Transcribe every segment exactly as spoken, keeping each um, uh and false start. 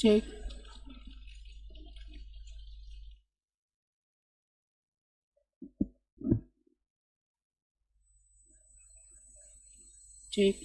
Cek. Cek.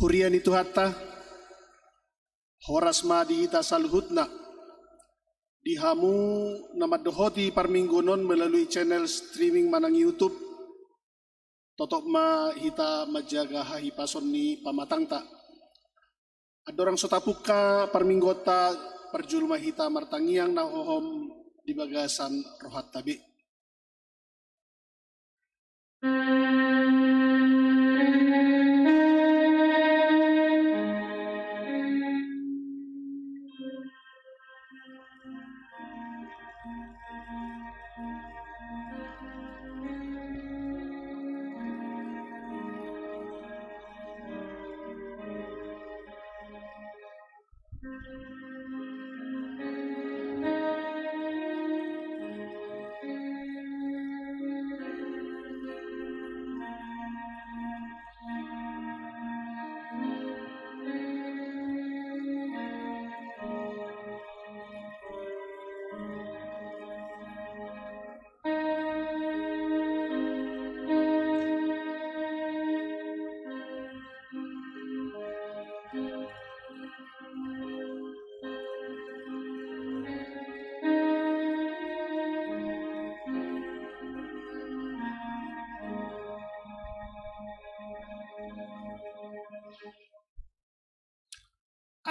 Huria ni Tuhanta, horas ma di hita saluhutna. Di hamu na mandohoti parmingguon on melalui channel streaming manang YouTube, totop ma hita manjaga hahipason ni pamatangta. Andorang so tapungka parmingguonta, parjolo ma hita martangiang na hohom di bagasan rohanta be.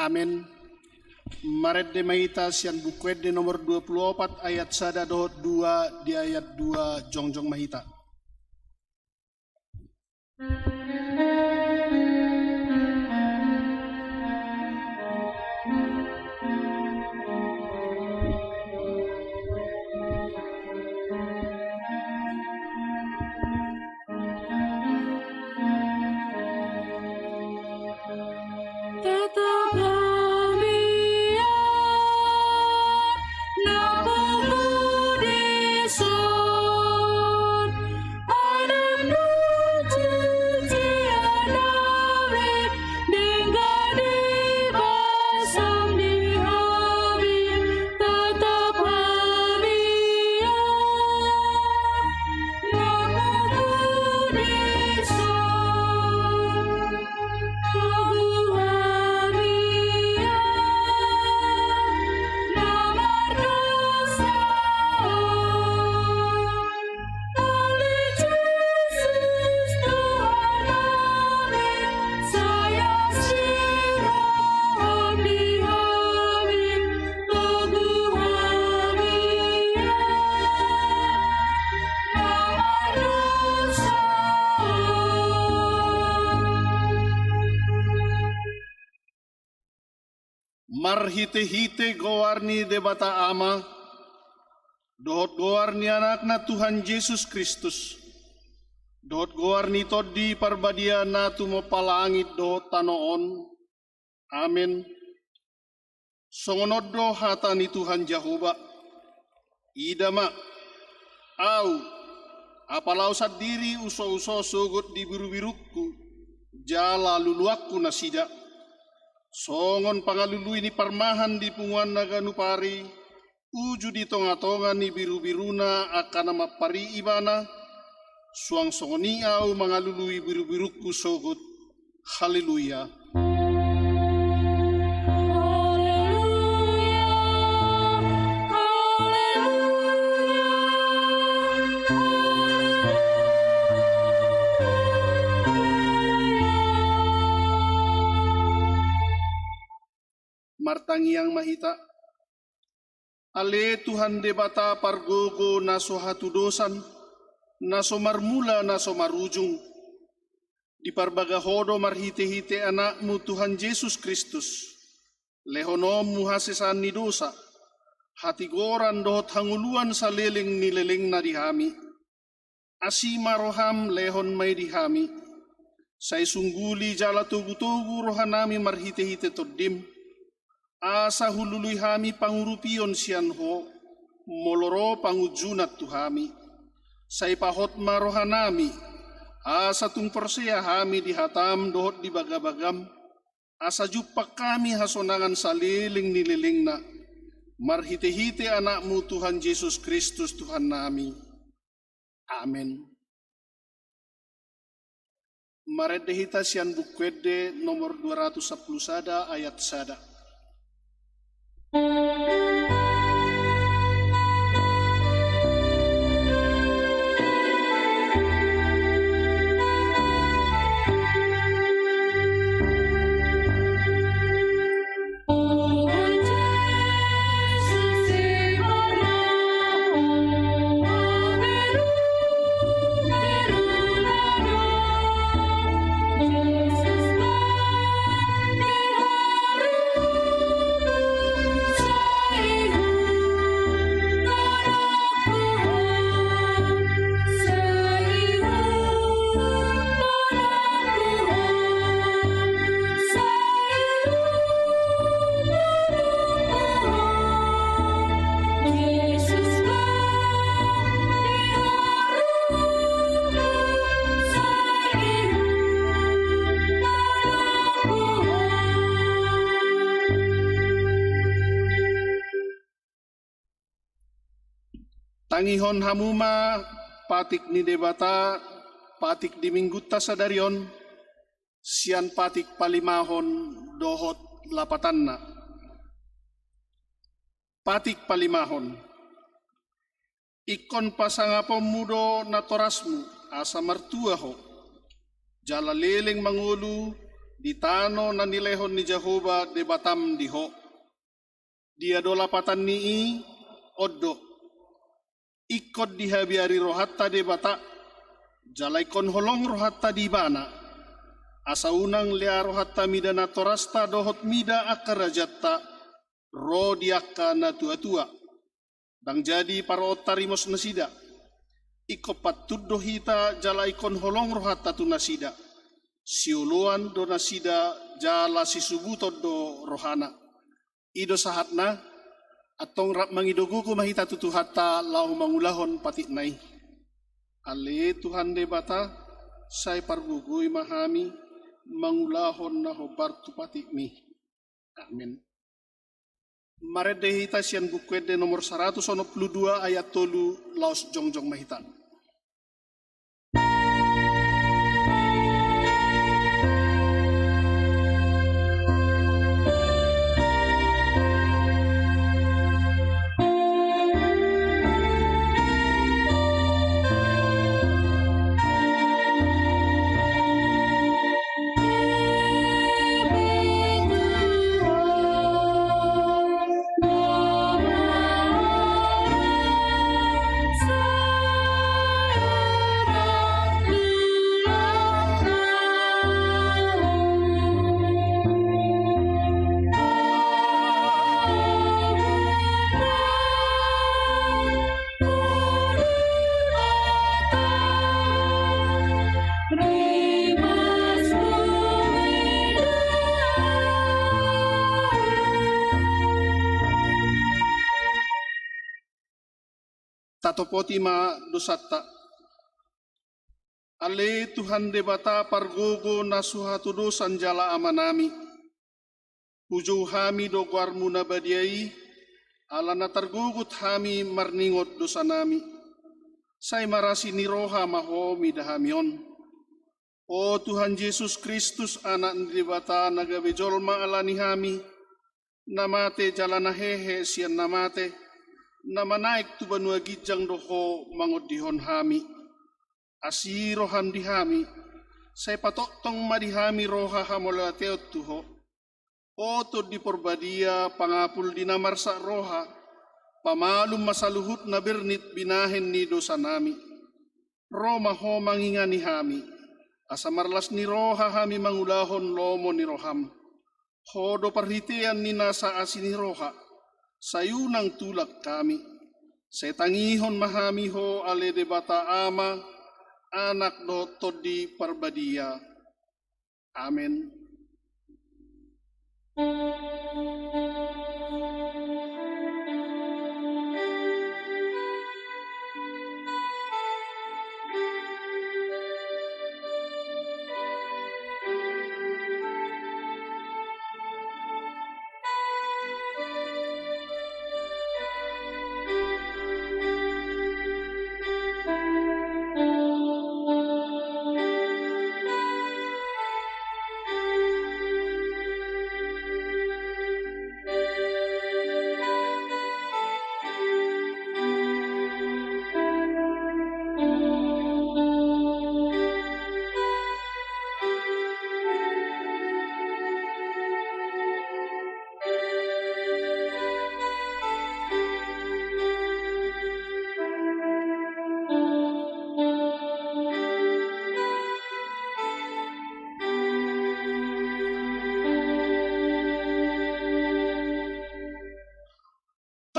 Amen. Marende ma hita sian Buku Ende nomor dua pulu opat ayat sada dohot dua, di ayat dua jongjong ma hita. Tetap hami na pungu dison, ai Naung Tondi hami, denggan ni basam di hami, tetap hami na pungu dison. Marhitehite goar ni Debata Ama, dohot goar ni Anakna Tuhan Jesus Kristus, dohot goar ni Tondi Parbadia na tumompa langit dohot tano on. Amen. Songon on do hata ni Tuhan Jahowa: Ida ma, Ahu, apala Ahu sandiri husouso sogot di birubirungku, jala luluanku nasida. Songon pangalului ni parmahan di punguanna ganup ari, uju di tongatonga ni birubiruna angka na mampari ibana, suang songon i Ahu mangalului birubirungku sogot. Haleluya. Haleluya, haleluya, haleluya. Martangiang ma hita. Ale Tuhan Debata pargogo na so hatudosan, na so marmula na so marujung, diparbaga Ho do marhitehite Anakmu Tuhan Jesus Kristus, lehononmu hasesaan ni dosa, hatigoran dohot hangoluan saleleng ni lelengna di hami. Asi ma roham, lehon ma i di hami. Sai sungguli jala togutogu rohanami marhitehite Tondim, asa hulului hami pangurupion sian Ho, molo ro pangunjunan tu hami. Sai pahot ma rohanami, asa tung porsea hami di hatam dohot di bagabagam, asa jumpang hami hasonangan saleleng ni lelengna, marhitehite Anakmu Tuhan Jesus Kristus Tuhannami. Amen. Marende hita sian Buku Ende nomor dua ratus sampulu sada, ayat sada. Tangihon hamu ma patik ni Debata, patik di minggunta sadari on, sian patik palimahon dohot lapatanna. Patik palimahon. Ingkon pasangaponmu do natorasmu, asa martua ho. Jala leleng mangolu di tano na nilehon ni Jahowa Debatam di ho. Dia do lapatan ni i? On do. Ingkon dihabiari rohanta Debata, jala ingkon holong rohanta di Ibana. Asa unang lea rohanta mida natorasta dohot mida angka rajanta, ro di angka natuatua. Ndang jadi paroon tarimos nasida. Ingkon pantun do hita jala ingkon holong rohanta tu nasida. Sioloan do nasida jala sisubuton do rohana. I do sahatna, antong rap mangido gogo ma hita tu Tuhanta laho mangulahon patikna i. Ale Tuhan Debata, sai pargogoi ma hami mangulahon na hombar tu patikmi. Amen. Marende hita sian Buku Ende nomor saratus onom pulu dua ayat tolu, laos jongjong ma hita. Tatopoti ma dosanta. Ale Tuhan Debata pargogo na so hatodosan jala Amanami. Pujou hami do goarmu na badia i, ala na targogot hami marningot dosanami. Sai marasi ni roha ma ho mida hami on. O Tuhan Jesus Kristus, Anak ni Debata na gabe jolma ala ni hami, na mate jala na hehe sian na mate, na manaek tu banua ginjang do ho mangondihon hami. Asi roham di hami, sai patongtong ma di hami roha hamauliateon tu ho. O Tondi Parbadia, pangapul di na marsak roha, pamalum ma saluhut na bernit binahen ni dosanami. Ro ma ho mangingani hami, asa marlas ni roha hami mangulahon lomo ni roham. Ho do parhitean ni nasa asi ni roha, sai unang tulak hami. Sai tangihon ma hami ho ale Debata Ama, Anak dohot Tondi Parbadia. Amen.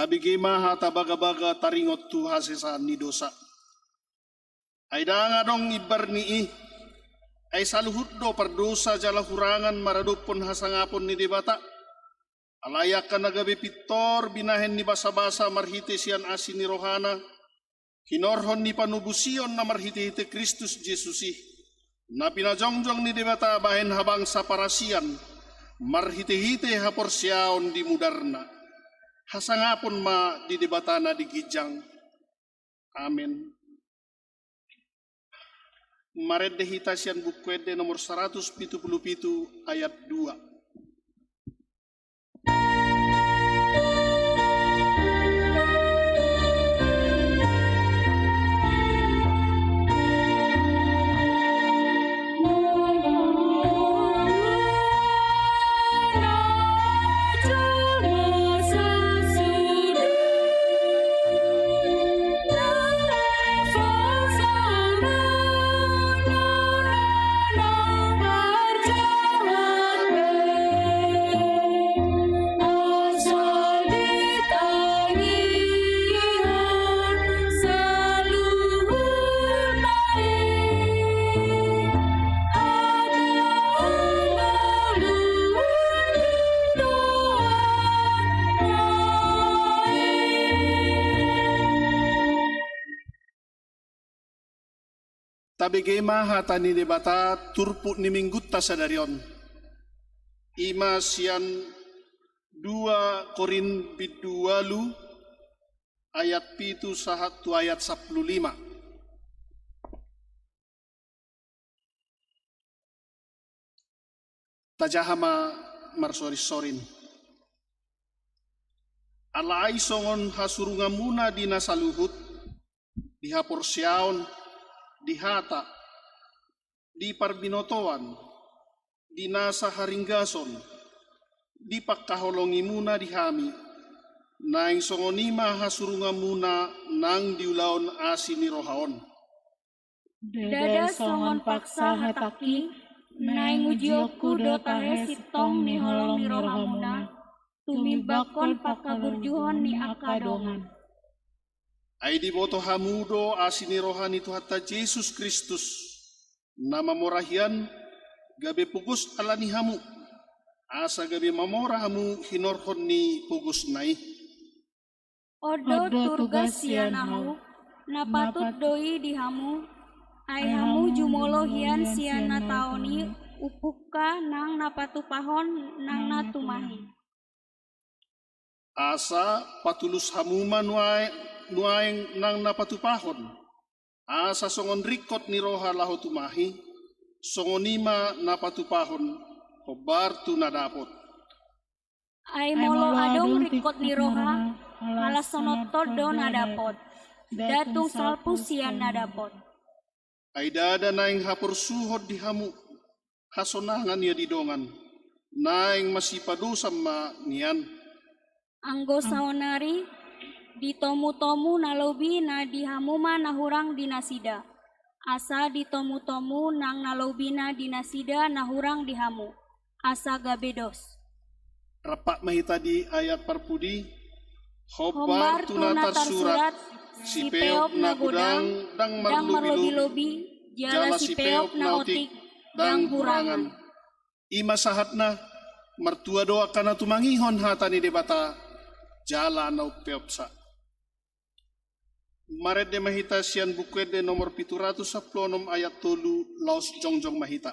Tabege ma hata bagabaga taringot tu hasesaan ni dosa. Ai ndang adong imbar ni i, ai saluhut do pardosa jala hurangan maradophon hasangapon ni Debata. Alai angka na gabe pintor binahen ni basabasa marhite sian asi ni rohana, hinorhon ni panobusion na marhitehite Kristus Jesus i, na pinajongjong ni Debata bahen habangsa parasian, marhitehite haporseaon di mudarna. Hasangapon ma di Debata na di ginjang. Amen. Marende hita sian Buku Ende nomor saratus pitu pulu pitu ayat dua. Tabege ma hata ni Debata turpuk ni minggunta sadari on. I ma sian dua Korint bindu ualu ayat pitu sahat tu ayat sampulu lima. Tajaha ma marsorinsorin. Alai songon hasurunganmuna di na saluhut, di haporseaon, di hata, di parbinotoan, di nasa haringgason, di pangkaholongimuna di hami, naeng songon i ma hasurunganmuna nang di ulaon asi ni roha on. Ndada songon paksa hatangki, naeng ujionku do tahe sintong ni holong ni rohamuna, tumimbanghon panghaburjuhon ni angka dongan. Ai diboto hamu do asi ni roha ni Tuhanta Jesus Kristus, na mamora hian gabe pogos ala ni hamu, asa gabe mamora hamu hinorhon ni pogosna i. On do tugas sian ahu, na patut do i di hamu, ai hamu jumolo hian sian na taon i umpungka nang na patupahon nang na tumahi. Asa patulus hamu ma nuaeng, nuaeng nang na patupahon, asa songon ringkot ni roha laho tumahi, songon i ma na patupahon hombar tu na dapot. Ai molo adong ringkot ni roha, holan sononton do na dapot, ndang tung salpu sian na dapot. Ai ndada naeng haporsuhon di hamu hasonangan ia di dongan, naeng masipadosan ma nian. Anggo saonari, ditomutomu na lobi na di hamu ma na hurang di nasida, asa ditomutomu nang na lobina di nasida na hurang di hamu, asa gabe dos. Rap ma hita di ayat parpudi. Hombar tu na tarsurat, sipeop na godang ndang marlobilobi, jala sipeop na otik ndang hurangan. I ma sahatna, martua do angka na tumangihon hata ni Debata, jala na umpeopsa. Marende ma hita sian Buku Ende nomor pitu ratus sampulu onom ayat tolu, laos jongjong ma hita.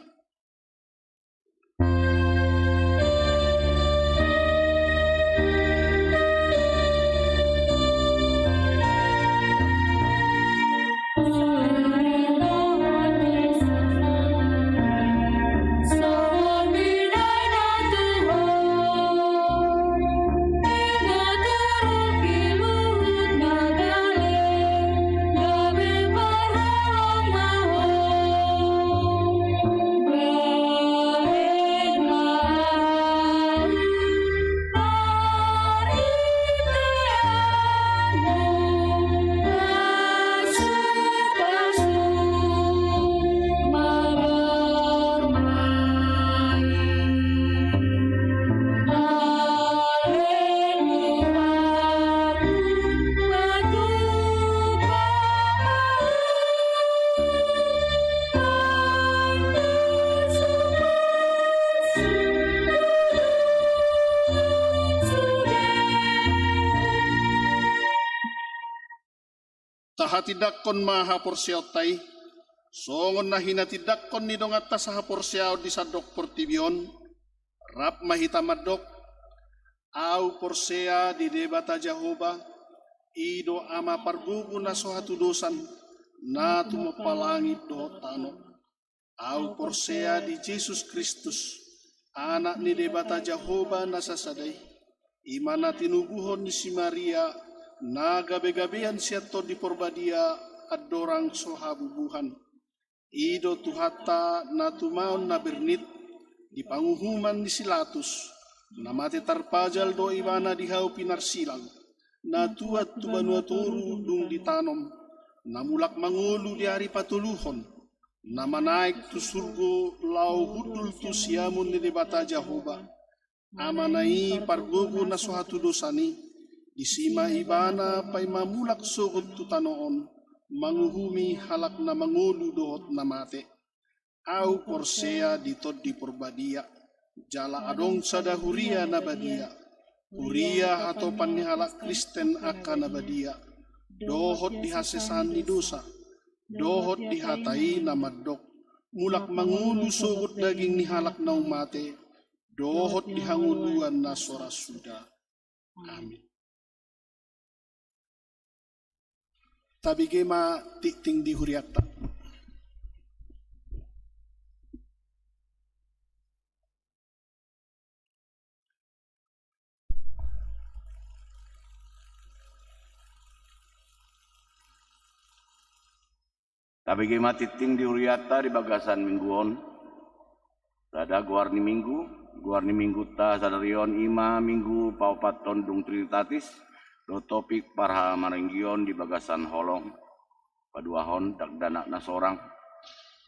Hatindangkon ma haporseaonta i, songon na hinatindangkon ni donganta sahaporseaon di sandok portibi on, rap ma hita mandok: Ahu porsea di Debata Jahowa, i do Ama pargogo na so hatudosan, na tumompa langit dohot tano. Ahu porsea di Jesus Kristus, Anak ni Debata Jahowa na sasada i, i ma na tinubuhon ni si Maria, na gabegabean sian Tondi Porbadia, andorang so habubuhan. I do Tuhanta na tumaon na bernit di panguhuman ni si Latus, na mate tarpajal do Ibana di hau pinarsilang, na tuat tu banua toru dung ditanom, na mulak mangolu di ari patoluhon, na manaek tu surgo laho hundul tu siamun ni Debata Jahowa, Amana i pargogo na so hatudosan i. Disi ma Ibana paima mulak sogot tu tano on, manguhumi halak na mangolu dohot na mate. Ahu porsea di Tondi Porbadia, jala adong sada huria na badia, huria hatopan ni halak Kristen angka na badia, dohot di hasesaan ni dosa, dohot di hata i na mandok: Mulak mangolu sogot daging ni halak naung mate, dohot di hangoluan na so ra suda. Amin. Tabege ma tingting di hurianta. Tabege ma tingting di hurianta di bagasan minggu on. Sada, goar ni minggu. Goar ni minggunta sadari on i ma minggu paopathon dung Trinitatis, dohot topik parhamaranggion di bagasan holong. Paduahon, dakdanak na sorang.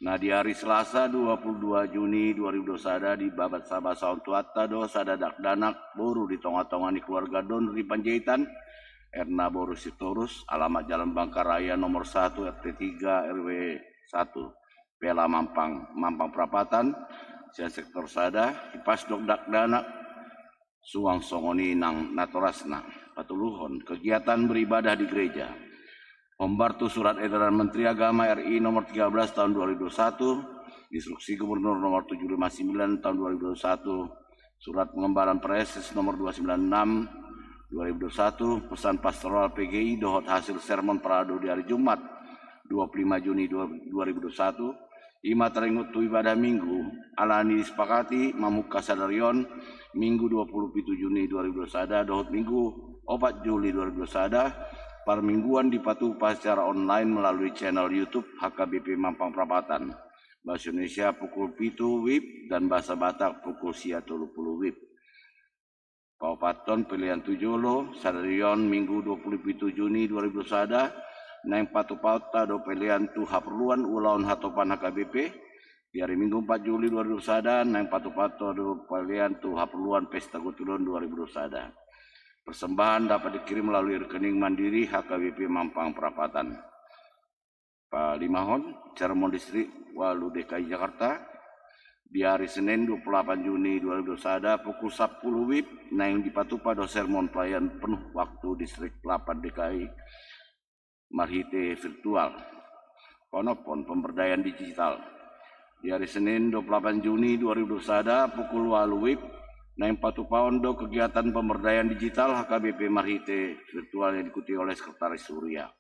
Na di ari Selasa dua puluh dua Juni dua ribu dua puluh sada dibahen basaon Tuhanta do sada dakdanak boru di tongatonga ni keluarga Dondri Panjaitan, Erna boru Sitorus, alamat Jalan Bangka Raya nomor satu, R T tiga, R W satu, Pela Mampang, Mampang Prapatan, sian sektor sada, hipasdok dakdanak suang songon i nang natorasna. Patoluhon, kegiatan beribadah di gereja. Hombar tu Surat Edaran Menteri Agama R I nomor tiga belas tahun dua ribu dua puluh satu, Instruksi Gubernur nomor tujuh lima sembilan tahun dua ribu dua puluh satu, Surat Pengembalaan Praeses nomor dua sembilan enam dua ribu dua puluh satu, Pesan Pastoral P G I dohot hasil sermon parado di hari Jumat dua puluh lima Juni dua ribu dua puluh satu, i ma taringot tu ibadah Minggu, alani disepakati mamungka sadari on, Minggu dua puluh pitu Juni dua ribu dua puluh sada dohot Minggu opat Juli dua ribu dua puluh sada, parmingguan dipatupa secara online melalui channel YouTube H K B P Mampang Prapatan, bahasa Indonesia pukul pitu WIB dan bahasa Batak pukul sia tolu puluh WIB. Paopathon, pelean tu jolo. Sadari on Minggu dua puluh pitu Juni dua ribu dua puluh sada, naeng patupaonta do pelean tu haporluan ulaon hatopan H K B P. Di ari Minggu empat Juli dua ribu dua puluh sada, naeng patupaonta do pelean tu haporluan Pesta Gotilon dua ribu dua puluh sada. Persembahan dapat dikirim melalui rekening Mandiri H K B P Mampang Prapatan. Palimahon, sermon distrik ualu D K I Jakarta. Di ari Senin dua puluh delapan Juni dua ribu dua puluh sada pukul sapuluh WIB, naeng dipatupa do sermon pelayan penuh waktu distrik delapan D K I marhite virtual. Paonomhon, pemberdayaan digital. Di ari Senin dua puluh delapan Juni dua ribu dua puluh sada pukul ualu WIB, naeng patupaon do kegiatan pemberdayaan digital H K B P marhite virtual yang diikuti oleh Sekretaris Huria.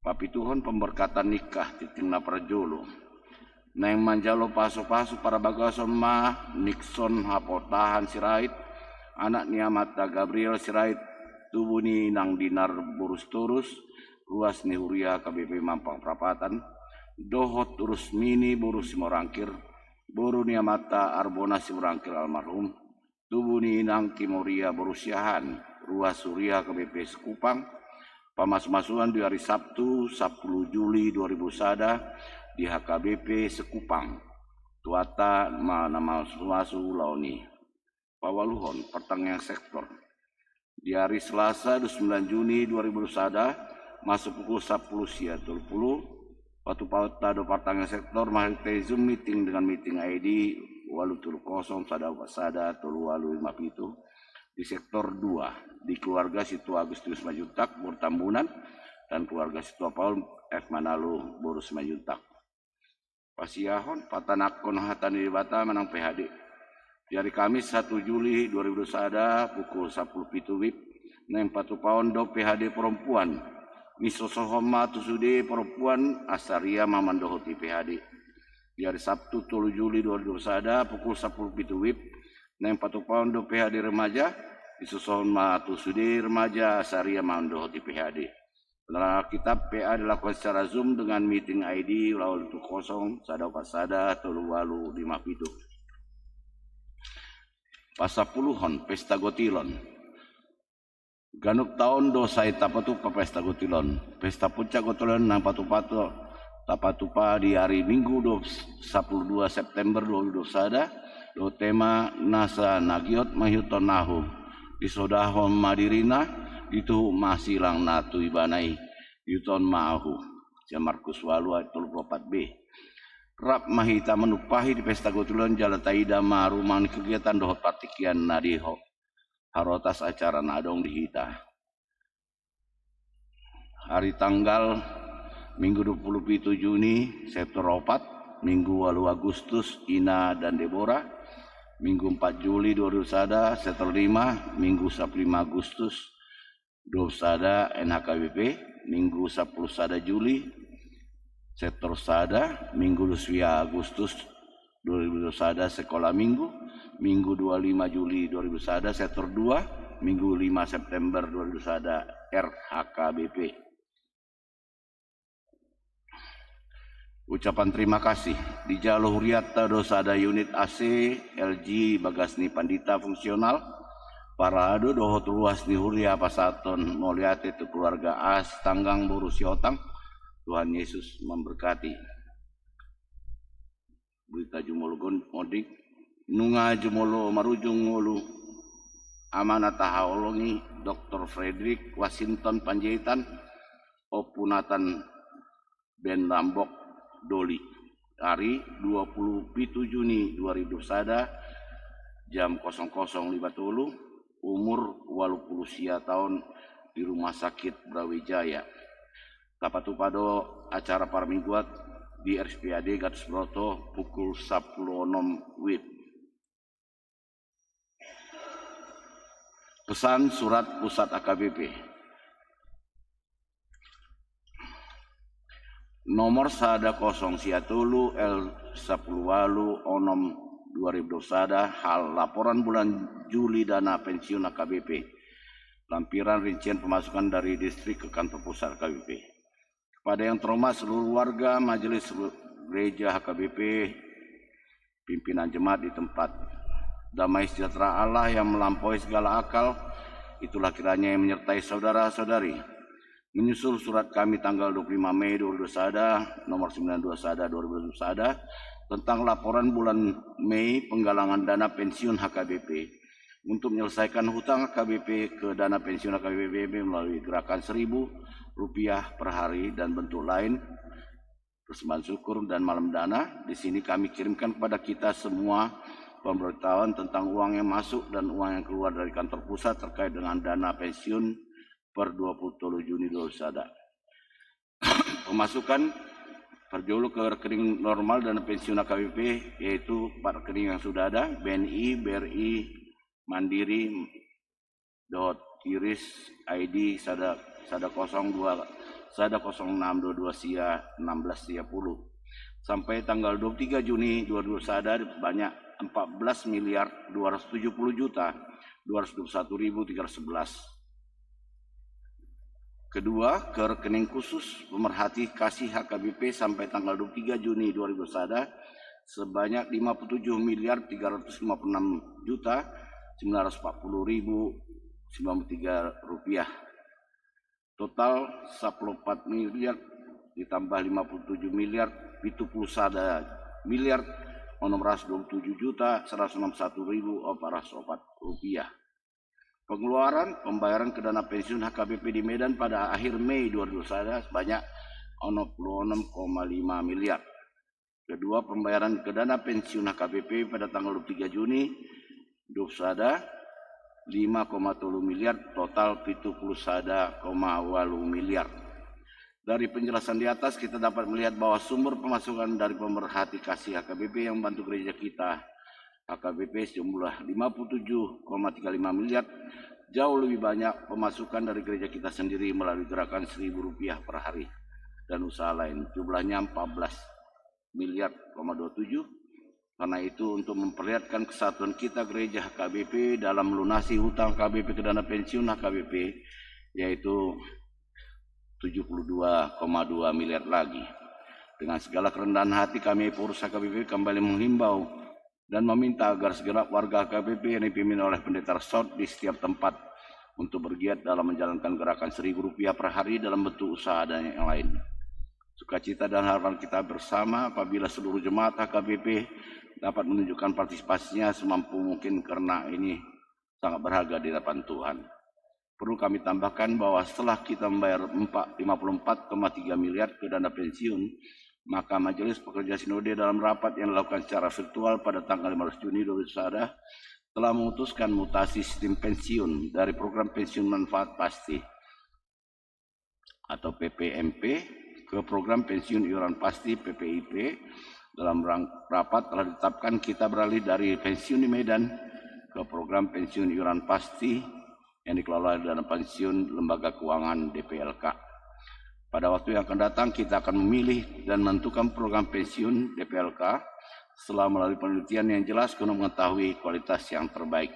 Papituhon, pemberkatan nikah, tingting na parjolo. Naeng manjalo pasupasu parabagason ma Nixon Hapotahan Sirait, anak ni amanta Gabriel Sirait, tubu ni inang Dinar boru Sitorus, ruas ni huria H K B P Mampang Prapatan, dohot Rusmini boru Simorangkir, boru ni amanta Arbona Simorangkir almarhum, tubu ni inang Timoria boru Siahaan, ruas huria H K B P Sekupang, pamasumasuon di ari Sabtu sapuluh Juli dua ribu sada di H K B P Sekupang. Tuhanta ma na mamasumasu ulaon i. Paualuhon, partangiangan sektor. Di ari Selasa dua puluh sembilan Juni dua ribu dua puluh sada, masuk pukul sapuluh sia tolu puluh, patupaonta do partangiangan sektor marhite Zoom meeting dengan meeting I D ualu tolu kosong sada opat sada tolu ualu lima pitu di sektor dua, di keluarga Situ Agustinus Simanjuntak boru Tambunan, dan keluarga Situmorang Paul F. Manalu boru Simanjuntak. Pasiahon, patanakhon hata ni Debata manang P H D. Di hari Kamis satu Juli dua ribu dua puluh sada pukul sampulu pitu WIB, naeng patupaon do P H D perempuan. Nisosohon ma tu sude perempuan asa ria ma mandohoti P H D. Di hari Sabtu tolu Juli dua ribu dua puluh sada pukul sampulu pitu WIB, naeng patupaon do P H D remaja. Nisosohon ma tu sude remaja asa ria ma mandohoti P H D. Penerangan Alkitab P A dilakukan secara Zoom dengan meeting I D ulaon tu kosong sada opat sada tolu walu lima pitu. Pasampuluhon, Pesta Gotilon. Ganup taon do sai tapatupa Pesta Gotilon. Pesta Puncak Gotilon naeng patupa, tapatupa di hari Minggu do sampulu dua September dua ribu dua puluh sada, dohot tema Nasa na giot mangihuthon ahu. Disodahon ma dirina, dituhuk ma silang na tu ibana i, diihuthon ma ahu. Sian Markus ualu ayat tolu pulu opat B. Rap ma hita manumpahi di Pesta Gotilon jala taida ma rumang ni kegiatan dohot partingkian na diho harotas acara na adong di hita. Hari tanggal, Minggu dua pulu pitu Juni, sektor opat, Minggu ualu Agustus, Ina dan Debora, Minggu empat Juli dua ribu sada, sektor lima, Minggu sampulu lima Agustus dua ribu sada, N H K B P, Minggu sampulu sada Juli, sektor sada, Minggu dua pulu sia Agustus dua ribu dua puluh sada, Sekolah Minggu, Minggu dua pulu lima Juli dua ribu dua puluh sada, sektor dua, Minggu lima September dua ribu dua puluh sada, R H K B P. Ucapan terima kasih. Dijalo hurianta do sada unit A C L G bagas ni pandita fungsional, parado dohot ruas ni huria pasahaton mauliate tu keluarga A S Tanggang boru Siotang. Tuhan Yesus memberkati. Berita jumolo gon-, gondang. Nunga jumolo marujung ngolu amana tahaholongi Doktor Frederick Washington Panjaitan, Ompu Nathan Benrambok Doli. Hari dua puluh pitu Juni dua ribu sada, jam kosong kosong lima tolu, umur ualu pulu sia taon, di Rumah Sakit Brawijaya. Tapatupa do acara parmingguan di R S P A D Gatus Broto pukul sampulu onom WIB. Pesan surat pusat H K B P. Nomor sada kosong sia tolu L sampulu ualu onom dua ribu dua puluh sada, hal laporan bulan Juli dana pensiun H K B P. Lampiran rincian pemasukan dari distrik ke kantor pusat H K B P. Kepada yang terhormat seluruh warga, majelis gereja H K B P, pimpinan jemaat di tempat. Damai sejahtera Allah yang melampaui segala akal, itulah kiranya yang menyertai saudara-saudari. Menyusul surat kami tanggal dua puluh lima Mei dua ribu dua puluh sada, nomor sembilan dua sada dua ribu dua puluh sada, tentang laporan bulan Mei penggalangan dana pensiun H K B P. Untuk menyelesaikan hutang H K B P ke dana pensiun H K B P melalui gerakan seribu rupiah per hari dan bentuk lain, persembahan syukur dan malam dana. Di sini kami kirimkan kepada kita semua pemberitahuan tentang uang yang masuk dan uang yang keluar dari kantor pusat terkait dengan dana pensiun per dua puluh tolu Juni dua ribu dua puluh sada. Pemasukan parjolo ke rekening normal dana pensiun H K B P, yaitu empat rekening yang sudah ada, B N I, B R I, Mandiri, dohot Iris, I D sada, sada kosong dua, sada kosong enam dua dua sia enam belas sia puluh. Sampai tanggal dua puluh tiga Juni dua ribu dua puluh sada, banyak empat belas miliar dua ratus tujuh puluh juta dua ratus dua puluh satu ribu tiga ratus sebelas. Kedua, ke rekening khusus pemerhati kasih H K B P sampai tanggal dua puluh tiga Juni dua ribu dua puluh sada, sebanyak lima puluh tujuh miliar tiga ratus lima puluh enam juta sembilan ratus empat puluh ribu sembilan puluh tiga rupiah. Total sampulu opat miliar ditambah lima puluh tujuh miliar, pitu puluh sada miliar onom ratus dua puluh tujuh juta seratus enam puluh satu ribu opat ratus opat rupiah. Pengeluaran pembayaran ke dana pensiun H K B P di Medan pada akhir Mei dua ribu dua puluh sada sebanyak onom puluh onom koma lima miliar. Kedua, pembayaran ke dana pensiun H K B P pada tanggal dua puluh tiga Juni dua puluh sada, lima koma tolu miliar, total pitu puluh sada koma ualu miliar. Dari penjelasan di atas, kita dapat melihat bahwa sumber pemasukan dari pemerhati kasih H K B P yang membantu gereja kita, H K B P sejumlah lima puluh tujuh koma tiga lima miliar, jauh lebih banyak pemasukan dari gereja kita sendiri melalui gerakan seribu rupiah per hari dan usaha lain, jumlahnya empat belas miliar koma dua tujuh. Karena itu, untuk memperlihatkan kesatuan kita gereja H K B P dalam melunasi hutang H K B P ke dana pensiun H K B P, yaitu tujuh puluh dua koma dua miliar lagi. Dengan segala kerendahan hati, kami pengurus H K B P kembali menghimbau dan meminta agar segenap warga H K B P yang dipimpin oleh Pendeta Resort di setiap tempat untuk bergiat dalam menjalankan gerakan seribu rupiah per hari dalam bentuk usaha dan yang lain. Sukacita dan harapan kita bersama apabila seluruh jemaat H K B P dapat menunjukkan partisipasinya semampu mungkin, karena ini sangat berharga di hadapan Tuhan. Perlu kami tambahkan bahwa setelah kita membayar empat, lima puluh empat koma tiga miliar ke dana pensiun, maka Majelis Pekerja Sinode dalam rapat yang dilakukan secara virtual pada tanggal lima belas Juni dua ribu dua puluh satu telah memutuskan mutasi sistem pensiun dari program pensiun manfaat pasti atau P P M P ke program pensiun iuran pasti, P P I P. Dalam rang-, rapat telah ditetapkan kita beralih dari pensiun di Medan ke program pensiun iuran pasti yang dikelola dana pensiun lembaga keuangan D P L K. Pada waktu yang akan datang, kita akan memilih dan menentukan program pensiun D P L K setelah melalui penelitian yang jelas guna mengetahui kualitas yang terbaik.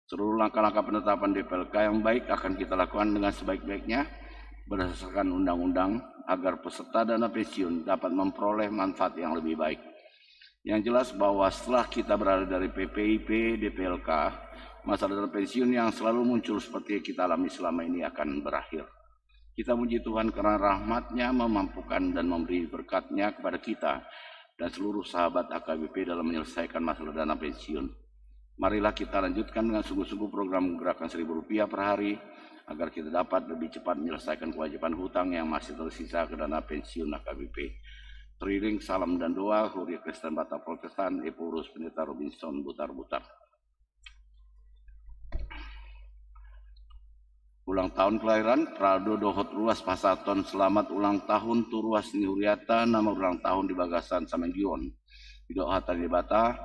Seluruh langkah-langkah penetapan D P L K yang baik akan kita lakukan dengan sebaik-baiknya berdasarkan undang-undang, agar peserta dana pensiun dapat memperoleh manfaat yang lebih baik. Yang jelas bahwa setelah kita beralih dari P P I P, D P L K, masalah dana pensiun yang selalu muncul seperti yang kita alami selama ini akan berakhir. Kita muji Tuhan karena rahmat-Nya memampukan dan memberi berkat-Nya kepada kita dan seluruh sahabat H K B P dalam menyelesaikan masalah dana pensiun. Marilah kita lanjutkan dengan sungguh-sungguh program gerakan seribu rupiah per hari, agar kita dapat lebih cepat menyelesaikan kewajiban hutang yang masih tersisa ke dana pensiun H K B P. Teriring salam dan doa Huria Kristen Batak Protestan, Ephorus Pendeta Robinson Butarbutar. Ulang tahun kelahiran, prado dohot ruas pasahathon selamat ulang tahun tu ruas ni huriata na marulang tahun di bagasan saminggu on. Didok hata ni Debata,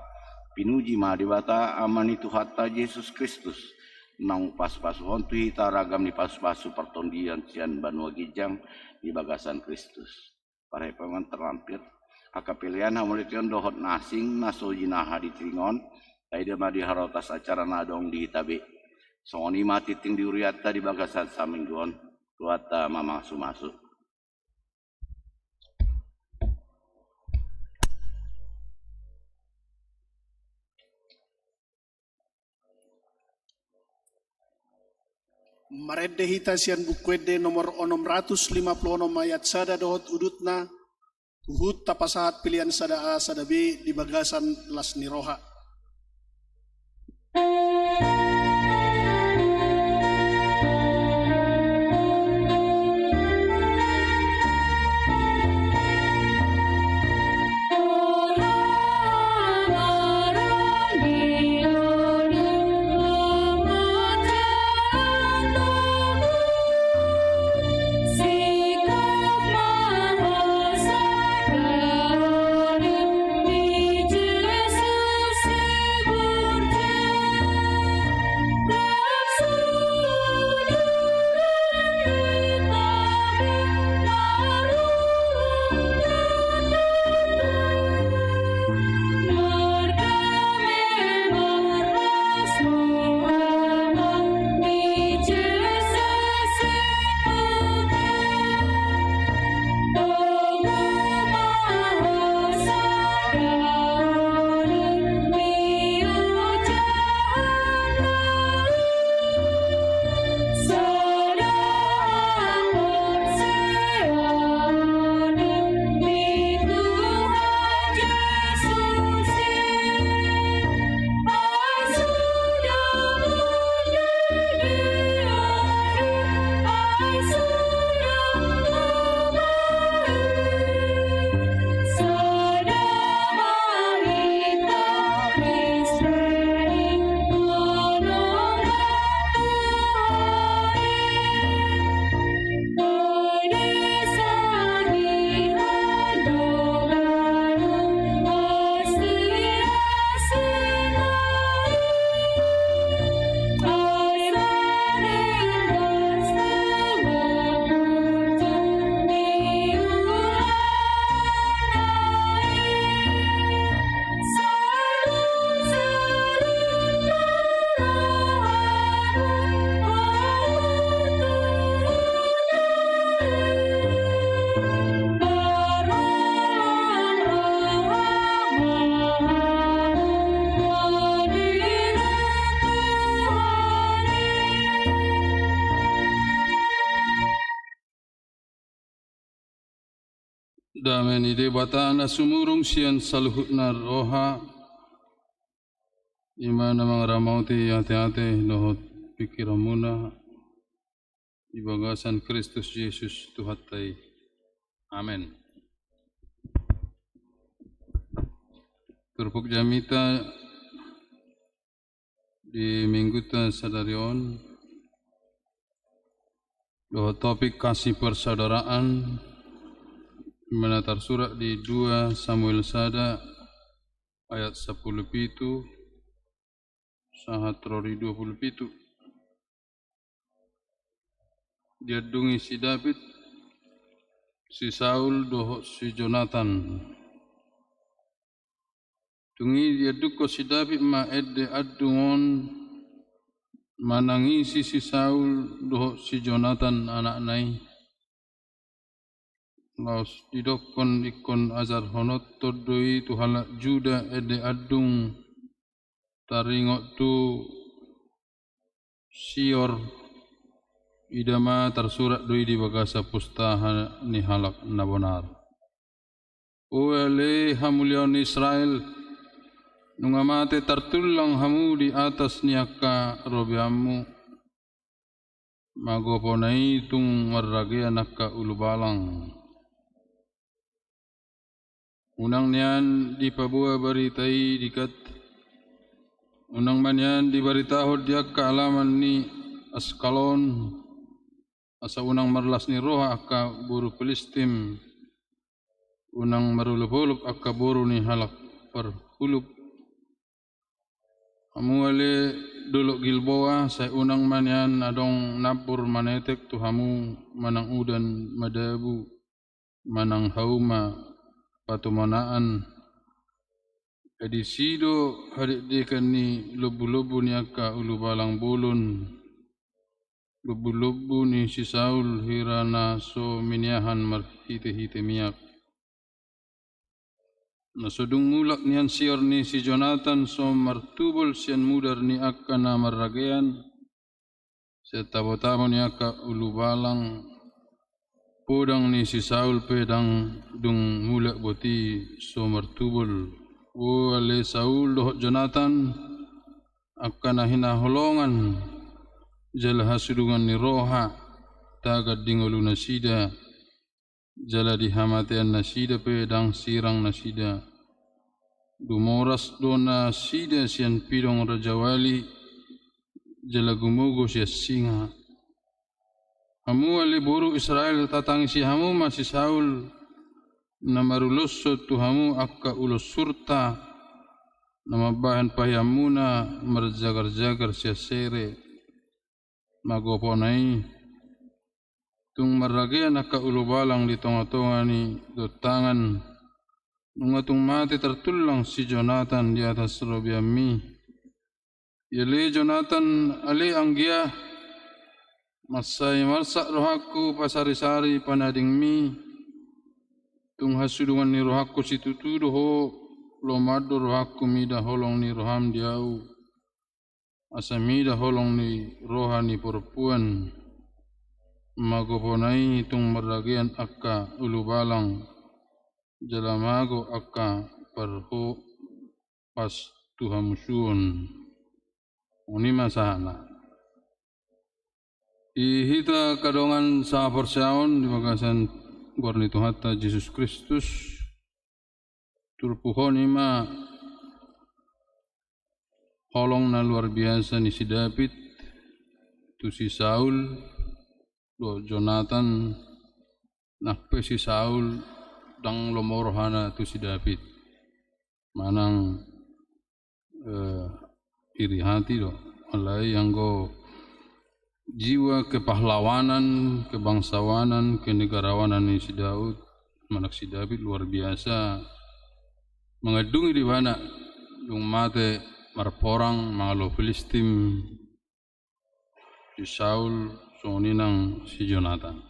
pinuji ma Debata, Ama ni Tuhanta Jesus Kristus, naung pasu-pasuhon tu hita ragam ni pasu-pasu partondion sian banua ginjang di bagasan Kristus. Parhepongan terlampir. Angka pelean, hamuliateon dohot na asing na so jinaha di tingki on, taida ma di harotas acara na adong di hita be. Songon i ma tingting di huriata di bagasan saminggu on, Tuhanta ma mamasu-masu. Marende hita sian Buku Ende nomor onom ratus lima puluh onom ayat sada dohot udutna, huhut tapasahat pelean sada A sada B di bagasan las ni roha. Dame ni Debata na sumurung sian saluhutna roha, i ma na mangaramoti ateate dohot pingkiranmuna di bagasan Kristus Jesus Tuhanta i. Amen. Turpuk jamita di Mingguta sadari on dohot topik kasih persaudaraan, i ma na tarsurat di dua Samuel sada ayat sampulu pitu sahat ro di dua pulu pitu. Diandungi si David si Saul dohot si Jonatan. Dung i diandungkon si David ma ende andung on manangisi si Saul dohot si Jonatan anakna i. Laos didokkon ingkon ajarhononton do i tu halak Juda ende andung taringot tu sior. Ida ma tarsurat do i di bagasan pustaha ni halak na bonar. O ale hamuliaon ni Israel, nunga mate tartullang hamu di atas ni angka robeanmu. Magopona i tung marragean angka ulubalang. Unang nian dipaboa barita i di Gat. Unang ma nian dibaritahon di angka alaman ni Askalon. Asa unang marlas ni roha angka boru Pilistim. Unang marolopolop angka boru ni halak parhuluk. Hamu ale dolok Gilboa, sai unang ma nian adong nambur manetek tu hamu manang udan madabu, manang hauma patumanaan. Ai disi do hadekdekan ni lombulombu ni angka ulubalang bolon, lombulombu ni si Saul hira na so miniahan marhitehite miak. Na so dung mulak nian sior ni si Jonatan so martubol sian mudar ni angka na marragean, sian tabotabo ni angka ulubalang. Podang ni si Saul pe ndang dung mulak boti so martubol. O ale Saul dohot Jonatan, angka na hinaholongan jala hasudungan ni roha tagan di ngolunasida, jala di hamateannasida pe ndang sirang nasida. Dumoras do nasida sian pidong rajawali, jala gumogo sian singa. Hamu ale boru Israel, tatangisi hamu ma si Saul, na maruloshon tu hamu angka ulos surta, na mambahen pahianmuna marjagarjagar sian sere. Magopona i, tung marragean angka ulubalang di tongatonga ni dontangan. Nunga tung mate tartullang si Jonatan di atas robeanmi. Ale Jonatan, ale anggia, mansai marsak rohangku pasarisari panadingmi. Tung hasudungan ni rohangku situtu do ho, lomo do rohangku mida holong ni roham di ahu, asa mida holong ni roha ni parompuan. Magopona i, tung marragean angka ulubalang, jala mago angka parho pas tu hamusuon. Songon i ma sahatna. Di hita angka dongan sahaporseaon di bagasan goar ni Tuhanta Jesus Kristus, turpuk on i ma holong na luar biasa ni si David tu si Saul dohot Jonatan. Nang pe si Saul ndang lomo rohana tu si David. Manang, eh, iri hati do. Alai anggo jiwa kepahlawanan, kebangsawanan, kenegarawanan ni si Daud, manang si David, luar biasa. Mangandungi di ibana dung mate marporang mangalo Pilistim si Saul, songon i nang si Jonatan.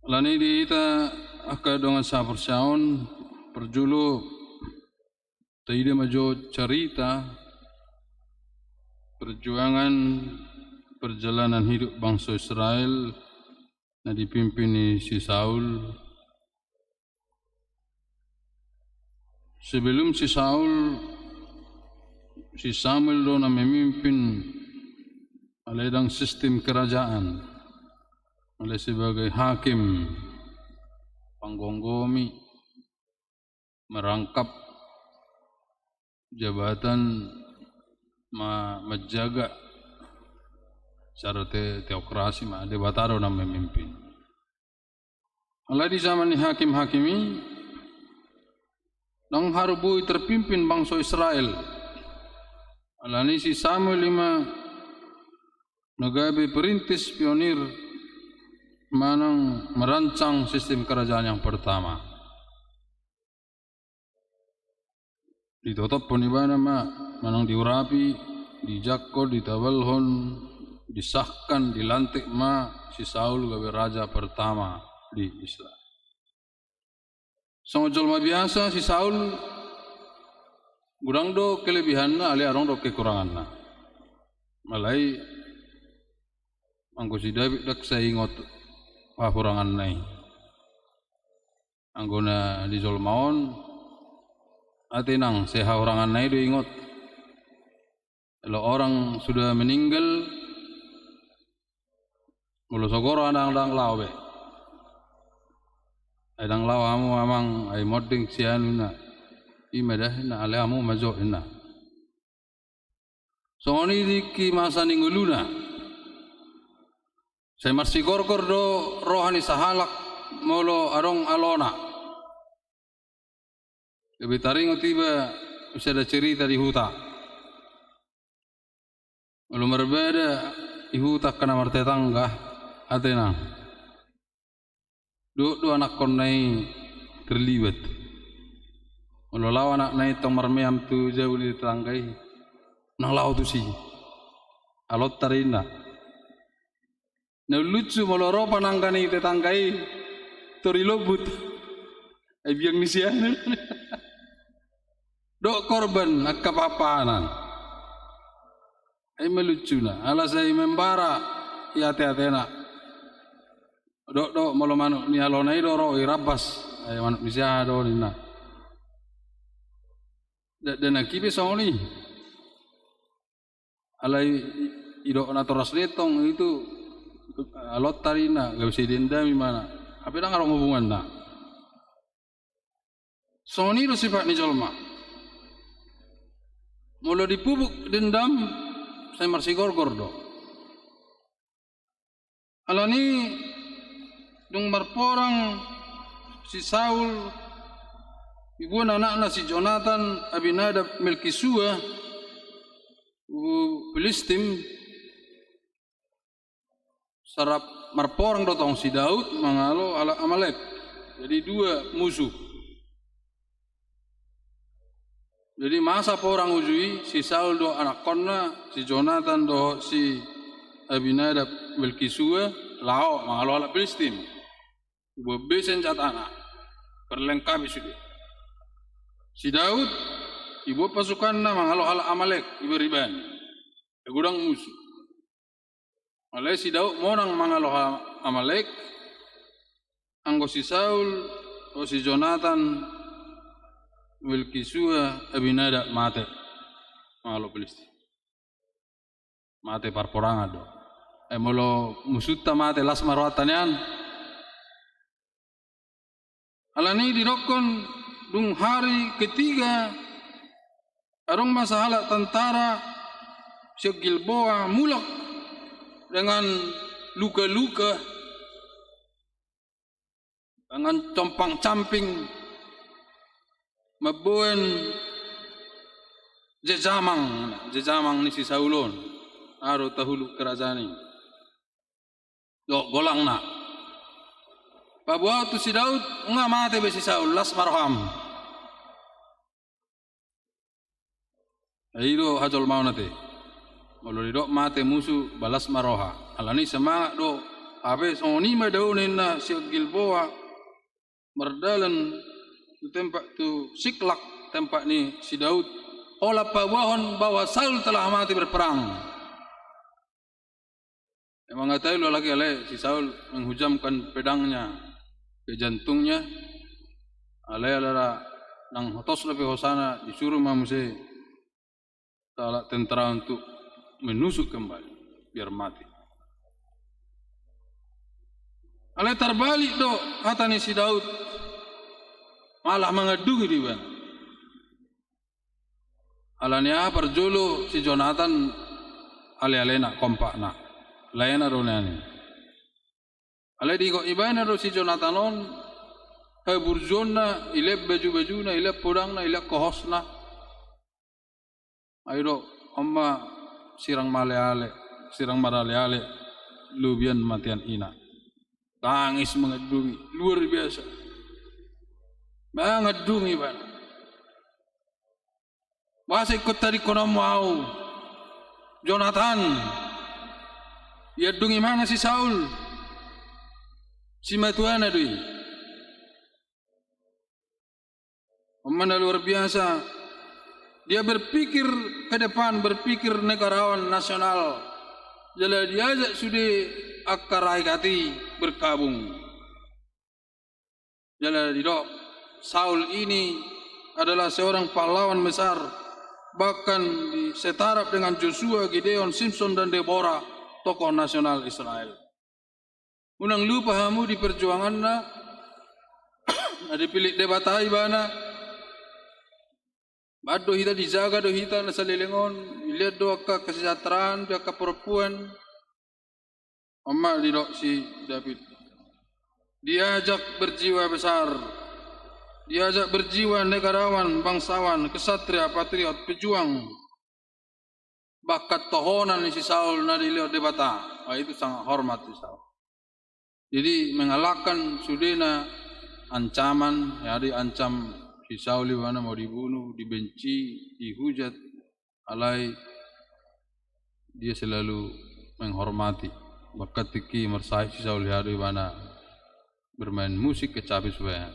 Alani di hita angka dongan sahaporseaon, parjolo taida ma jo carita perjuangan perjalanan hidup bangso Israel na dipimpin ni si Saul, Sebelum si Saul, si Samuel do na memimpin, alai dang sistem kerajaan. Alai sebagai hakim, panggomgomi, merangkap jabatan, ma-, menjaga secara te-, teokrasi, ma Debata do na memimpin. Alai di zaman ni hakim-hakim i, dang haru boi terpimpin bangso Israel. Alani si Samuel i ma na gabe perintis, pionir, manang merancang sistem kerajaan yang pertama. Ditotophon ibana ma, manang diurapi, dijangkon, ditabalhon, disahkan, dilantik ma si Saul gabe raja pertama di Israel. Songon jolma biasa si Saul, godang do kelebihanna, alai adong do kekuranganna. Alai anggo si David dang sai ingot hahuranganna i. Anggo na di jolma on, ate nang, sai hahuranganna i do ingot. Kalau orang sudah meninggal, molo so gor, dang, dang laho be. Ai dang laho hamu amang, ai monding si anu, na. I ma da, na, alai hamu ma jo, na. Songon i tingki masa ni ngoluna. Sai marsigorgor do roha ni sahalak molo adong alona. Gabe taringot iba sada cerita di huta. Molo marbada di huta angka na martetangga, ate nang, dohot do anakkonna i terlibat. Molo laho anakna i tong marmeam tu jabu ni tetangga i, unang laho tusi. Alonta do inna. Na lucu molo ro panangga ni tetangga i, tor i lombut. Ai biang ni sian. Dohot korban angka pahanpahanan. Ai ma lucuna, ala sai membara i ate-atena. Dohot do molo manuk ni alona i do ro, i rambas. Ai manuk ni siaha do ninna. Da-, dakdanak i pe songon i. Alai i-, idok natoras letong itu, alonta do inna, gabe sai dendam ibana. Hape dang adong hubunganna. Songon i do sifat ni jolma. Molo dipupuk dendam, sai marsigorgor do. Alani dung marporang si Saul, iboan anakna si Jonatan, Abinadab, Melkisua, tu Pilistim, sara marporang do tong si Daud mangalo halak Amalek. Jadi dua musu. Jadi masa porang uju i, si Saul dohot anakkonna, si Jonatan dohot si Abinadab, Melkisua, laho mangalo halak Pilistim. Iboan be senjatana, perlengkapi sude. Si Daud, iboan pasukanna mangalo halak Amalek, iberibani. Godang musu. Alai si Daud monang mangalo ha-, Amalek, anggo si Saul, dohot si Jonatan, Melkisua, Abinadab mate mangalo Pilistim. Mate parporangan do. Eh, molo musunta mate, las ma rohanta nian. Alani didokkon dung hari ketiga, adong ma sahalak tentara sian Gilboa mulak dengan luka-luka, dengan compang-camping, mamboan jejamang, jejamang ni si Saul on, aha do, tahuluk kerajaan i. Dohot golangna. Paboahon tu si Daud, nunga mate be si Saul, las ma roham. Ai i do hajolmaon ate. Molo didok mate musu, ba las ma roha. Alani semangat do. Hape songon i ma dao ninna sian Gilboa, mardalan tu tempat, tu Siklak, tempat ni si Daud, holan paboahon bahwa Saul telah mati berperang. Emang ngatai lu lagi, alai si Saul menghujamkan pedangnya ke jantungnya, alai ala Nang hotos dope hosana, disuru ma muse sahalak tentara untuk menusuk kembali, biar mati. Alai tarbalik do hata ni si Daud, malah mangandungi do ibana. Alani aha? Parjolo si Jonatan alealena, kompakna, laena do nian i. Alai diingot ibana do si Jonatan on haburjuonna, ilean bajubajuna, ilean podangna, ilean kohosna. Ai do, on ma sirang maleale, sirang maraleale, lobian ma tian ina. Tangis mangandungi, luar biasa. Mangandungi ibana. Boasa ingkon tadingkononmu ahu, Jonatan? Iandung ibana si Saul, simatuana do i. On ma na luar biasa. Dia berpikir ke depan, berpikir negarawan nasional. Jala diajak sude angka rakyat i bergabung. Jala didok, Saul ini adalah seorang pahlawan besar, bahkan di setaraf dengan Joshua, Gideon, Simson, dan Deborah, tokoh nasional Israel. Unang lupa hamu di perjuanganna, na dipillit Debata ibana, baen do hita, dijaga do hita na saleleng on, dilean do angka kesejahteraan di angka parompuan. On ma didok si Daud, diajak berjiwa besar, diajak berjiwa negarawan, bangsawan, kesatria, patriot, pejuang. Bahkan tohonan ni si Saul na dilehon Debata. Wah, itu sangat hormat si Saul. Jadi, mengalahkan sudena ancaman, ya, diancam si Saul ibana mau dibunuh, dibenci, dihujat, alai dia selalu menghormati. Bahkan tingki marsahit si Saul, ya, do ibana bermain musik kecapi supaya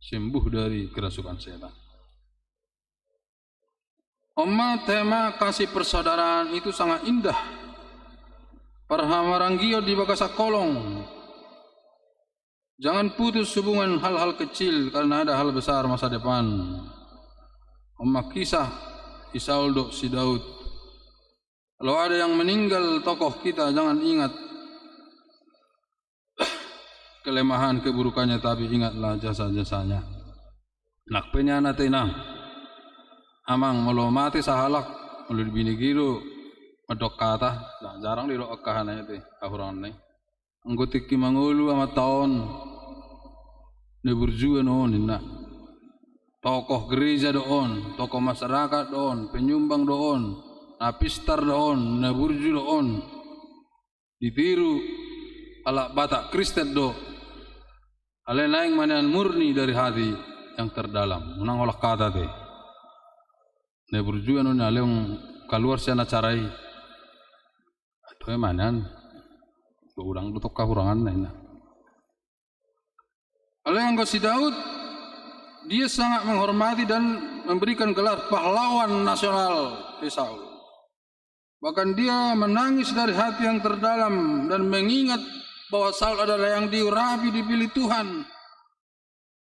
sembuh dari kerasukan setan. On ma tema kasih persaudaraan itu sangat indah. Parhamaranggion di bagasan holong. Jangan putus hubungan hal-hal kecil, karena ada hal besar masa depan. On ma kisah si Saul dohot si Daud. Kalau ada yang meninggal tokoh kita, jangan ingat kelemahan, keburukannya, tapi ingatlah jasa-jasanya. Nang pe nian ate, inang, amang, molo mate sahalak, molo dibinege do mandok hata, nah, jarang didok angka hata i ate, hahuranganna i. Anggo tingki mangolu amanta on, na burju do on, ninna. Tokoh gereja do on, tokoh masyarakat do on, penyumbang do on, na pistar do on, na burju do on. Ditiru halak Batak Kristen do. Alai naeng ma nian murni dari hati yang terdalam. Unang holan hata ate. Na burju do on, alai unang kaluar sian acara i. Toe ma nian. Godang do tong hahuranganna, ninna. Alai anggo si Daud, dia sangat menghormati dan memberikan gelar pahlawan nasional si Saul. Bahkan dia menangis dari hati yang terdalam dan mengingat bahwa Saul adalah yang diurapi, dipilih Tuhan.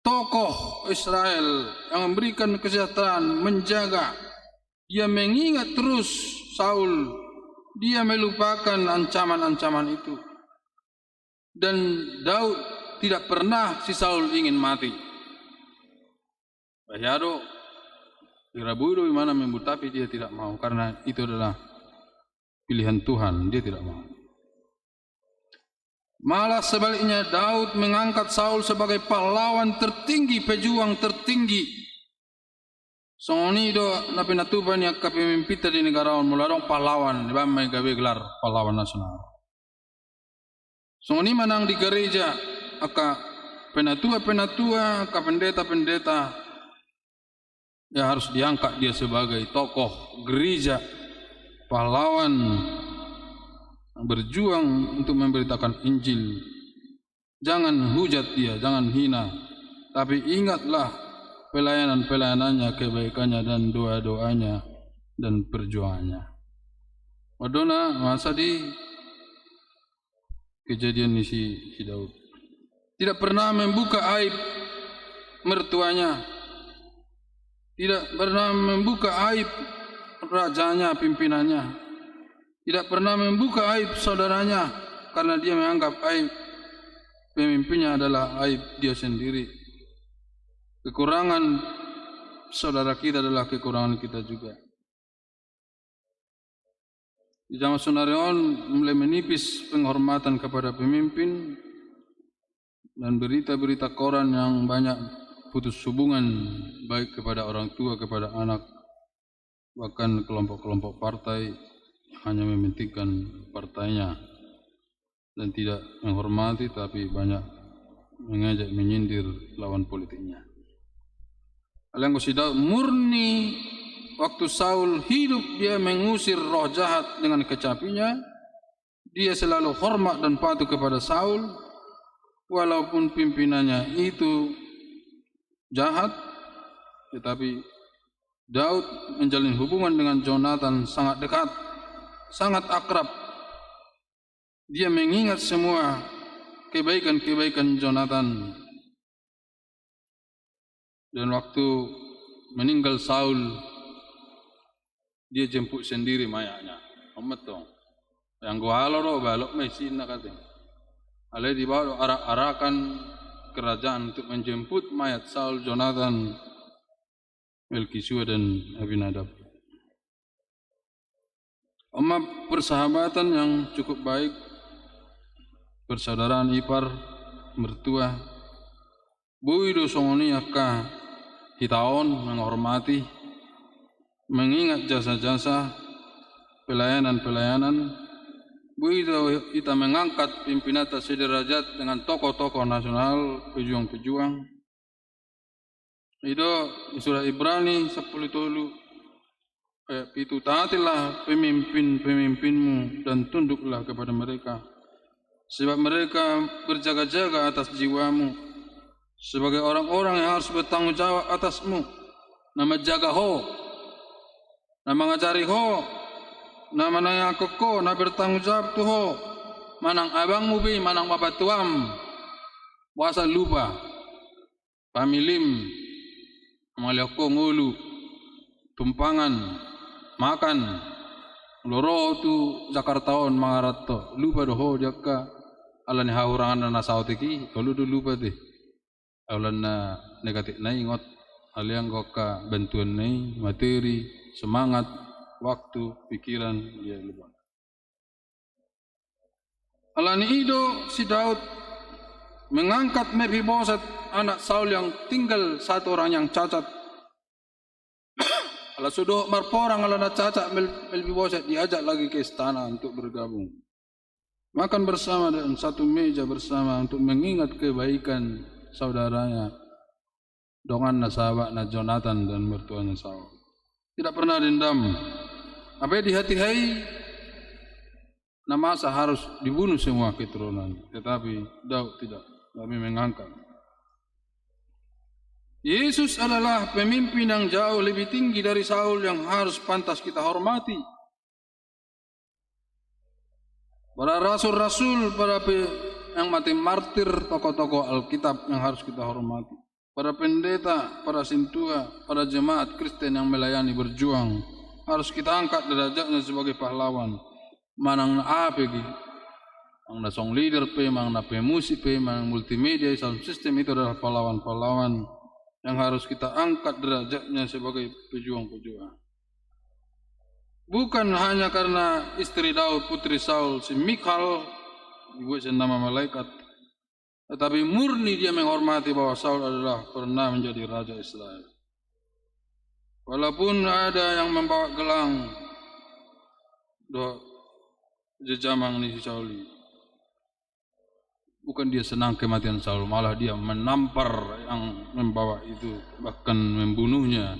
Tokoh Israel yang memberikan kesejahteraan, menjaga. Dia mengingat terus Saul. Dia melupakan ancaman-ancaman itu. Dan Daud tidak pernah si Saul ingin mati. Bahaya do, dirabui do ibana membunuh, tapi dia tidak mau, karena itu adalah pilihan Tuhan, dia tidak mau. Malah sebaliknya, Daud mengangkat Saul sebagai pahlawan tertinggi, pejuang tertinggi. Songon i do na pinatupa ni angka pemimpinta di negara on, molo adong pahlawan, dibaen ma i gabe gelar pahlawan nasional. Songon i ma nang di gereja, angka penatua-penatua, angka pendeta-pendeta, ya, harus diangkat dia sebagai tokoh gereja, pahlawan, berjuang untuk memberitakan Injil. Jangan hujat dia, jangan hina. Tapi ingatlah pelayanan-pelayanannya, kebaikannya, dan doa-doanya, dan perjuangannya. Adong do na masa di kejadian ni si, si Daud. Tidak pernah membuka aib mertuanya. Tidak pernah membuka aib rajanya, pimpinannya. Tidak pernah membuka aib saudaranya, karena dia menganggap aib pemimpinnya adalah aib dia sendiri. Kekurangan saudara kita adalah kekurangan kita juga. Di zaman sonari on mulai menipis penghormatan kepada pemimpin, dan berita-berita koran yang banyak putus hubungan, baik kepada orang tua, kepada anak, bahkan kelompok-kelompok partai hanya mementingkan partainya dan tidak menghormati, tapi banyak mengejek, menyindir lawan politiknya. Alai anggo si Daud murni, waktu Saul hidup dia mengusir roh jahat dengan kecapinya, dia selalu hormat dan patuh kepada Saul, walaupun pimpinannya itu jahat, tetapi Daud menjalin hubungan dengan Jonatan sangat dekat, sangat akrab. Dia mengingat semua kebaikan-kebaikan Jonatan. Dan waktu meninggal Saul, dia jemput sendiri mayatnya. Omet dong. Yang gua halo do, balok ma isina kate. Alai dibawa do arak-arakan kerajaan untuk menjemput mayat Saul, Jonatan, Melkisua, dan Abinadab. Oma, persahabatan yang cukup baik, persaudaraan ipar mertua, boi do songon i angka hita on menghormati, mengingat jasa-jasa, pelayanan-pelayanan, boi do hita mengangkat pimpinanta sederajat dengan tokoh-tokoh nasional, pejuang-pejuang. I do di surat Ibrani sampulu tolu ayat pitu, "Taatilah pemimpin-pemimpinmu dan tunduklah kepada mereka, sebab mereka berjaga-jaga atas jiwamu, sebagai orang-orang yang harus bertanggung jawab atasmu." Na manjaga ho, na mangajari ho, na manangiangkon ho, na bertanggung jawab tu ho, manang abangmu be, manang bapatuam, boasa lupa. Familim, mangalean ho ngolu, tumpangan, makan, molo ro ho tu Jakarta on mangaranto, lupa do ho di angka, ala ni hahuranganna na saotik i, olo do lupa te. Holan na negatifna i ingot, alai anggo angka bantuanna i, materi, semangat, waktu, pikiran, dia lupa. Alani i do si Daud mengangkat Mefiboset, anak Saul yang tinggal satu orang yang cacat. Ala so dohot marporang ala na cacat Mel-, Mefiboset, diajak lagi ke istana untuk bergabung. Makan bersama dan satu meja bersama untuk mengingat kebaikan saudaranya, donganna, sahabatna Jonatan dan mertuanya Saul. Tidak pernah dendam. Apa di hati hai na masa harus dibunuh semua keturunan. Tetapi Daud tidak. Kami mengangkat. Yesus adalah pemimpin yang jauh lebih tinggi dari Saul yang harus pantas kita hormati. Para rasul-rasul, para pe-, yang mati martir, tokoh-tokoh Alkitab yang harus kita hormati. Para pendeta, para sintua, para jemaat Kristen yang melayani, berjuang, harus kita angkat derajatnya sebagai pahlawan. Manang na aha pe i, manang na song leader pe, manang na pemusik pe, manang multimedia, sound system, itu adalah pahlawan-pahlawan yang harus kita angkat derajatnya sebagai pejuang-pejuang. Bukan hanya karena istri Daud, putri Saul, si Mikhal, dibuat sian nama malaikat, tetapi murni dia menghormati bahwa Saul adalah pernah menjadi raja Israel. Walaupun ada yang membawa gelang dohot jejamang ni si Saul i, bukan dia senang kematian Saul, malah dia menampar yang membawa itu, bahkan membunuhnya.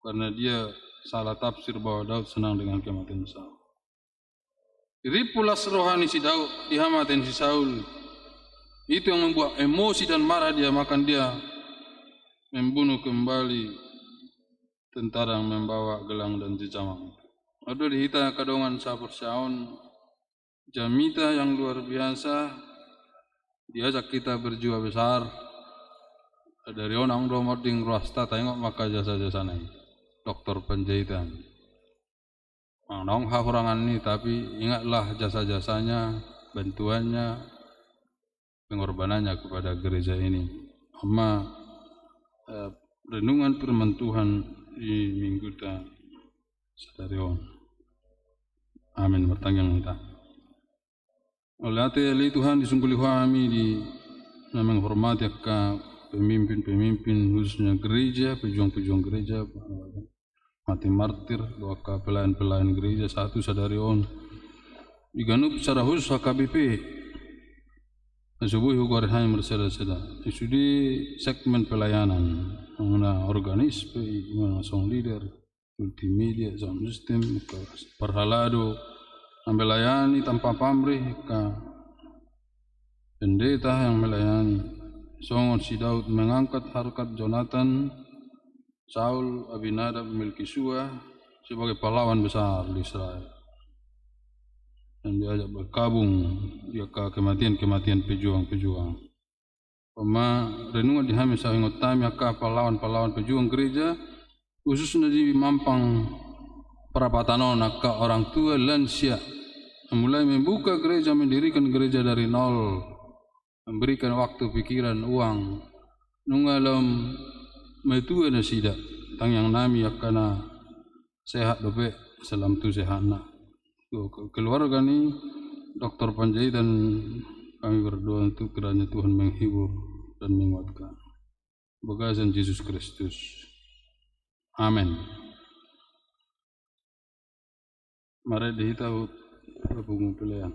Karena dia salah tafsir bahwa Daud senang dengan kematian Saul. Rimpulas roha ni si Daud di hamatean si Saul. Itu yang membuat emosi dan marah dia, maka dia membunuh kembali tentara yang membawa gelang dan jejamang. Adong di hita angka dongan sahaporseaon, jamita yang luar biasa, diajak kita berjiwa besar, Sadari on naung do monding ruasta, taingot ma angka jasa-jasana i, Doktor Panjaitan. Naung hahurangan ni, tapi ingatlah jasa-jasanya, bantuannya, pengorbanannya kepada gereja ini. Ama, eh, renungan firman Tuhan di mingguta sadari on. Amin. Martangiang hita. Mauliate ale Tuhan, disungguli Ho hami di na menghormati angka pemimpin-pemimpin, khususnya gereja, pejuang-pejuang gereja, mati martir, dohot angka pelayan-pelayan gereja sahat tu sadari on. Di ganup secara khusus H K B P. Na so boi hugoari hami marsada-sada. Di sude segmen pelayanan. Muna organis pe, muna song leader, multimedia, sound system, angka parhalado, yang melayani tanpa pamrih, angka pendeta yang melayani. Songon si Daud mengangkat harkat Jonatan, Saul, Abinadab, Melkisua sebagai pahlawan besar di Israel. Dan diajak bergabung di angka kematian-kematian pejuang-pejuang. Ama, renungan di hami sahat tu hami angka pahlawan-pahlawan pejuang gereja, khususnya di mampang perapatan on angka orang tua lansia. Mulai membuka gereja, mendirikan gereja dari nol. Memberikan waktu, pikiran, uang. Nunga lam matua nasida. Tangiang nami angka na sehat dope, salam tu sehatna. Tu ke-, keluarga ni Doktor Panjaitan, kami berdoa untuk kiranya Tuhan menghibur dan menguatkan. Bagasan Jesus Kristus. Amin. Mari di hita, pungu pelayan.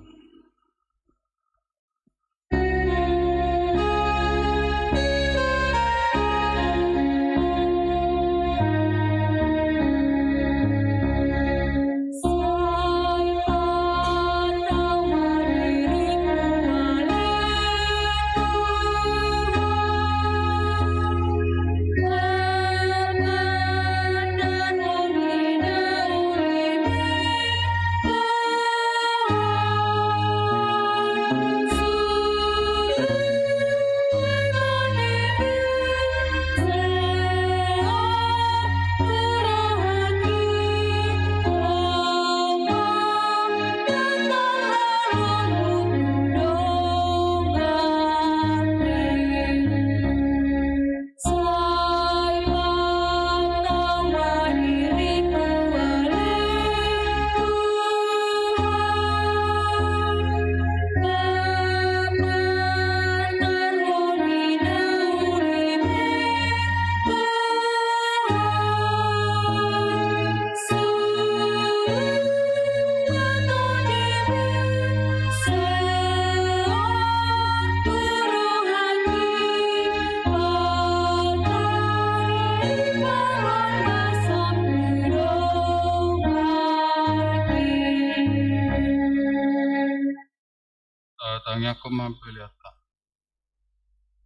Tatangiangkon ma peleanta.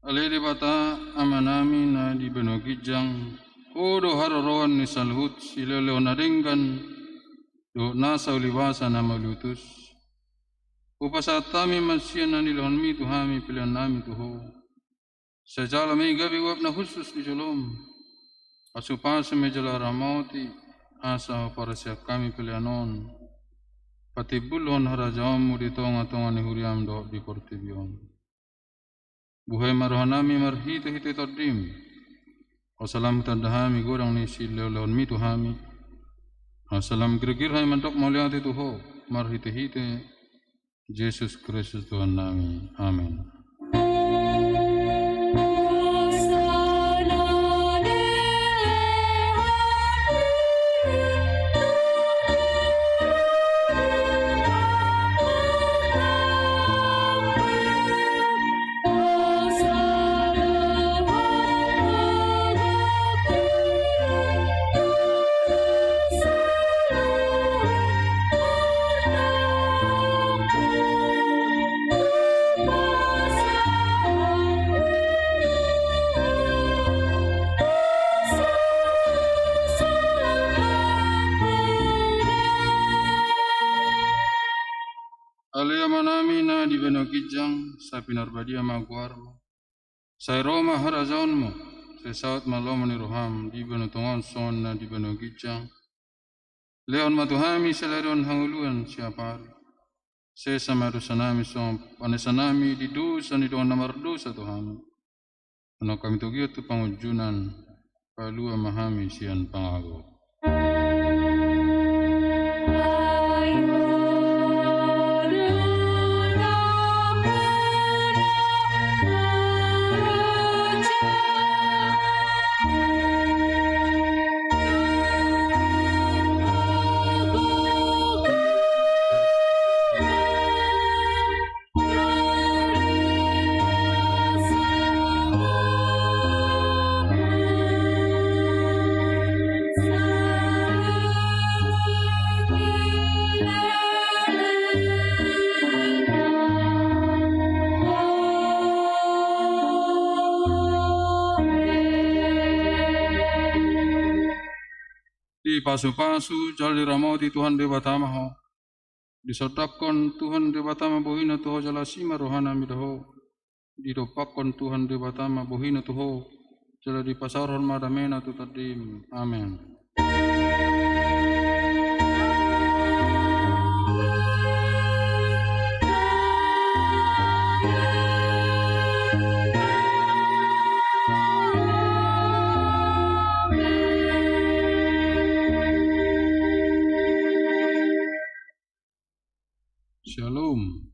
Ale Debata, Amanami na di banua ginjang, Ho do haroroan ni saluhut silehonlehon na denggan dohot nasa ulimbasa na malutus. Hupasahat hami ma sian na nilehonmi tu hami peleannami tu Ho. Sai jalo ma i gabe uap na hushus di jolom. Pasupasuon ma i jala ramoti, asa huparsiap hami pelean on patimbulhon harajaonmu di tongatonga ni huriam dohot di portibi on. Buhai ma rohanami marhitehite Tondim. Asa lam hutanda hami godang ni silehonlehonmi tu hami. Asa lam girgir hami mandok mauliate tu Ho marhitehite Jesus Kristus Tuhannami. Amin. Ale Amanami na di banua ginjang, sai pinarbadia ma goarmu. Sai ro ma harajaonmu. Sai saut ma lomo ni roham, di banua tonga on songon na di banua ginjang. Lehon ma tu hami sadari on hangoluan siapari. Sesa ma dosanami songon panesanami di dosa ni dongan na mardosa tu hami. Unang hami togihon tu pangunjunan, palua ma hami sian pangago. Dipasupasu jala diramoti Tuhan Debata ma ho. Disondangkon Tuhan Debata ma bohina tu ho jala asi ma rohana mida ho. Didompakkon Tuhan Debata ma bohina tu ho, jala dipasaorhon ma damena tu tondim. Amen. Shalom.